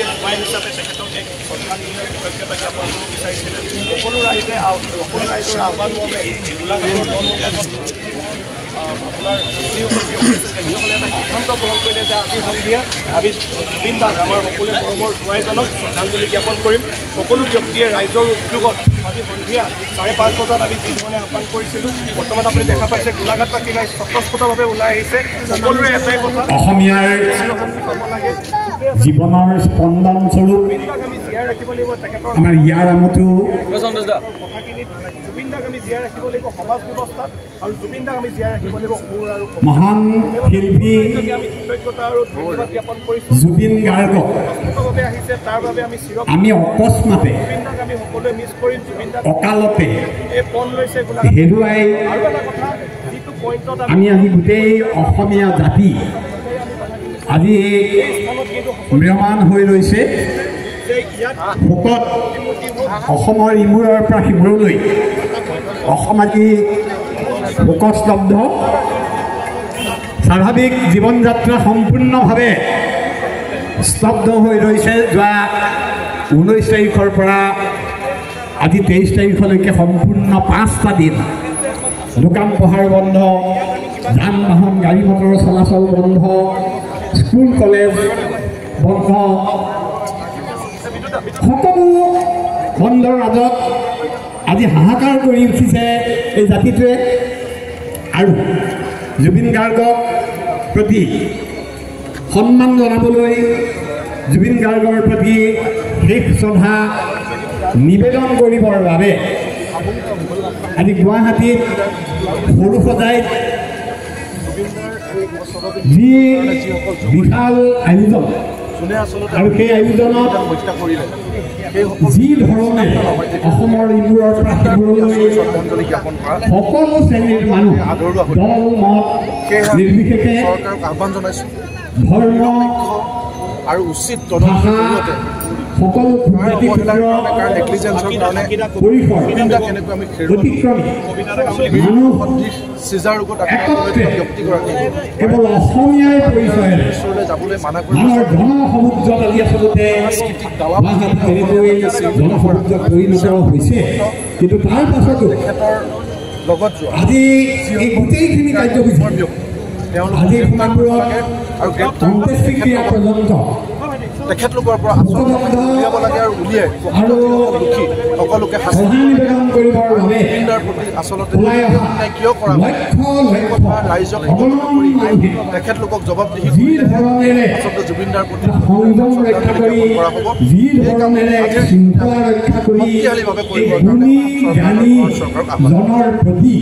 ব্যক্তিয়ে জোঁৱাই হিচাপে তেখেতক এক শ্ৰদ্ধাঞ্জলি কৃতজ্ঞতা জ্ঞাপন কৰিব বিচাৰিছিলে। সকলো ৰাইজে সকলো ৰাইজৰ আহ্বান মৰ্মে গোলাঘাটৰ আপোনাৰ যিসকল ব্যক্তি আছে তেখেতসকলে এটা সিদ্ধান্ত গ্ৰহণ কৰিলে যে আজি সন্ধিয়া আমি জুবিন দাক, আমাৰ সকলোৱে মৰমৰ জোঁৱাইজনক শ্ৰদ্ধাঞ্জলি জ্ঞাপন কৰিম। সকলো ব্যক্তিয়ে ৰাইজৰ উদ্যোগত আজি সন্ধিয়া 5:30 বজাত আমি যিধৰণে আহ্বান কৰিছিলোঁ, বৰ্তমান আপুনি দেখা পাইছে গোলাঘাটবাসী ৰাইজ স্বতঃস্ফূৰ্তভাৱে ওলাই আহিছে। সকলোৰে এটাই কথা, অসমীয়াৰ লাগে জীৱনৰ স্পন্দন স্বৰূপ জুবিন দাক আমি জীয়াই ৰাখিব লাগিব। তেখেতৰ আমাৰ ইয়াৰ আমঠু কথাখিনিত জুবিন দাক আমি জীয়াই ৰাখিব লাগিব সমাজ ব্যৱস্থাত, আৰু জুবিন দাক আমি জীয়াই ৰাখিব লাগিব সুৰ আৰু মহান শিল্পী আমি কৃতজ্ঞতা আৰু ধন্যবাদ জ্ঞাপন কৰিছোঁ। জুবিন গাৰ্গক স্বতঃস্ফূৰ্তভাৱে আহিছে, তাৰ বাবে আমি চিৰ আমি অকস্মাতে জুবিন দাক আমি সকলোৱে মিছ কৰিম। জুবিন দাক অকালতে এই পণ লৈছে গোলাঘাট। হেৰুৱাই আৰু এটা কথা, যিটো পইণ্টত আমি আমি আজি গোটেই অসমীয়া জাতি আজি এই স্থানত কিন্তু ম্ৰিয়মান হৈ ৰৈছে যে ইয়াত শোকত। প্ৰতিমূৰ্তি হওক অসমৰ ইমূৰৰ পৰা সিমূৰলৈ অসম আজি শোকস্তব্ধ। স্বাভাৱিক জীৱন যাত্ৰা সম্পূৰ্ণভাৱে স্তব্ধ হৈ ৰৈছে। যোৱা 19 তাৰিখৰ পৰা আজি 23 তাৰিখলৈকে সম্পূৰ্ণ 5টা দিন দোকান পোহাৰ বন্ধ, যান বাহন গাড়ী মটৰৰ চলাচল বন্ধ, স্কুল কলেজ বন্ধ, সকলো বন্ধৰ মাজত আজি হাহাকাৰ কৰি উঠিছে এই জাতিটোৱে। আৰু জুবিন গাৰ্গক প্ৰতি সন্মান জনাবলৈ, জুবিন গাৰ্গৰ প্ৰতি শেষ শ্ৰদ্ধা নিবেদন কৰিবৰ বাবে আজি গুৱাহাটীত সৰু সজাইত যি বিশাল আয়োজন আৰু সেই আয়োজনত হত্যা কৰিলে সেইসকল যি ধৰণে অসমৰ ইমূৰৰ পৰা সিমূৰলৈ শ্ৰদ্ধাঞ্জলি জ্ঞাপন কৰা সকলো শ্ৰেণীৰ মানুহ, দল মত নিৰ্বিশেষে, চৰকাৰক আহ্বান জনাইছোঁ ধৰ্ম আৰু উচিত তদন্তৰ ভাষা জৰিয়তে সকলো কাৰ জাতি অৱহেলাৰ ক্ষুদ্ৰ কাৰণে, কাৰ নেগলিজেঞ্চৰ কাৰণে পৰিসৰ জুবিন দাক কেনেকৈ আমি হেৰুৱালোঁ, অতিক্ৰমী মানুহ সদৃশ চিজাৰ ৰোগত আক্ৰান্ত হৈ থকা ব্যক্তিগৰাকী কেৱল অসমীয়াৰ পৰিচয়েৰে ওচৰলৈ যাবলৈ মানা কৰি মানুহৰ জনসমুদ্ৰত আজি আচলতে সাংস্কৃতিক দাৱা গুৱাহাটীত তেনেকৈ জনসমুদ্ৰত পৰিণত হৈছে। কিন্তু তাৰ পাছতো তেখেতৰ লগত যোৱা আজি এই গোটেইখিনি কাৰ্যসূচী ব্যক্তি তেওঁলোকক আজি গ্ৰেপ্তাৰ কৰিব সোণাপুৰত লাগে আৰু গ্ৰেপ্তাৰ কৰি অন্ত্যেষ্টিক্ৰিয়া পৰ্যন্ত তেখেতলোকৰ পৰা আচল উলিয়াব লাগে আৰু উলিয়াই আৰু দোষী সকলোকে শাস্তি শ্ৰদ্ধা নিবেদন কৰিবৰ বাবে জুবিন দাৰ প্ৰতি আচলতে ওলাই অহা অন্যায় কিয় কৰা হ'ল লক্ষ সেই লক্ষ কথা ৰাইজক অৱগত অগণন কৰি মানুহে তেখেতলোকক জবাবদিহি যি কৰিলেহে ধৰণেৰে আচলতে জুবিন দাৰ প্ৰতি সংযম ৰক্ষা কৰি, জ্ঞাপন কৰা হ'ব। যি ধৰণেৰে শৃংখলা ৰক্ষা কৰি শক্তিশালীভাৱে এই কৰিবৰ কাৰণে গুণী চৰকাৰক জ্ঞানী চৰকাৰক আহ্বান জনৰ প্ৰতি